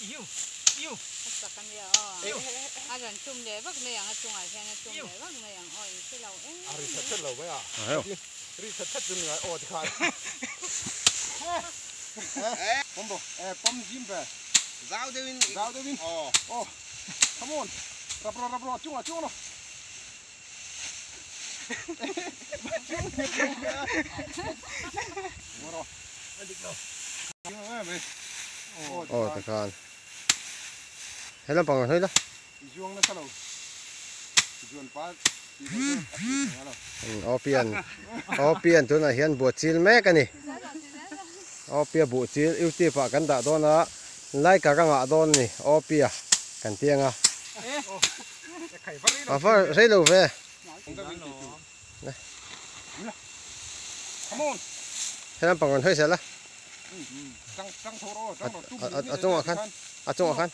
A chak a nia aw. A rawn tum leh vak mai ang a chungah hian a tum leh vak mai ang aw in hre lo em A ri that that lo mai a. Ri that that chu ni ngai aw tikhan. Pawm rawh e pawm zim ve. Zau deuhin. Zau deuhin. Aw. Aw. Come on. Rap rawh rap rawh chungah chuang rawh. Chuang nghet lo ve a. Chuang rawh. A dik lo. Chuang em mai. Aw tikhan. He lampang rawn hawi la. I zuang nasa lo. Zuan pa tih loh chuan a tih thei lo. Opian Opian tunah hian buah chil mek a ni. Opia buh chil YouTube ah kan dah dawn a like a ka ngah dawn a ni Opia kan ti ang a. A va rei lo ve. He lampang rawn hawi zel a. A chungah khan a chungah khan.